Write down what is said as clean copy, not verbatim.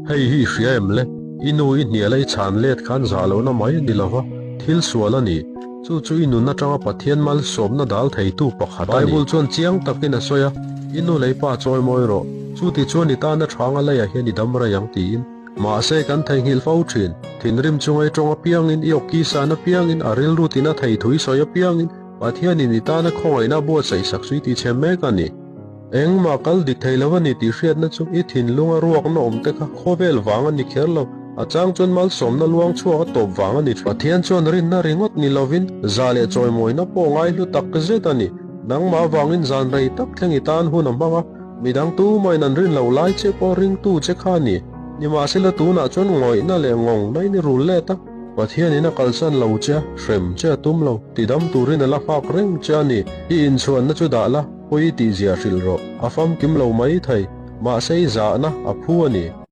Hei hi i hria em le? I nu i hnial a i chhan let khan zah lohna mai a ni lova, thil sual a ni. Chu chu i nun atanga Pathian malsawmna dal theitu pakhat a ni. Bible chuan chiang takin a sawi a, I nu lei pa chawi mawi rawh, chu ti chuan i tana thanga leiah hian i dam rei ang tiin. Mahse kan theihnghilh fo thin. Thinrim chunga i tawng apiangin, i awki san apiangin, a rilru tina thei thu i sawi apiangin, Pathianin i tana khawngaihna a buatsaih sak chu i ti chhe mek a ni. Engmah kal dik thei lo a ni tih hriatna chu i thinlunga ruakna awm te kha khawvel vang a ni kher lo, a chang chuan malsawmna luang chhuak a tawp vang a ni thin. Pathian chuan rinna ringawt ni lovin za leh chawimawina pawh ngaihlu tak zet a ni. Nangmah avangin zan rei tak thleng i tan hun a hmang a, midang tumahin an rin lo lai che pawh ringtu che kha a ni. Nimahsela tunah chuan ngawihna leh ngawng nai ni rul let a, Pathianin a kalsan lo che a, hrem che a tum lo, tidam turin a la nghak reng che a ni. I inchhuanna chu dah la. Pawi tih zia hrilh rawh, a famkim lo mai thei, mahse i zahna a phu a ni.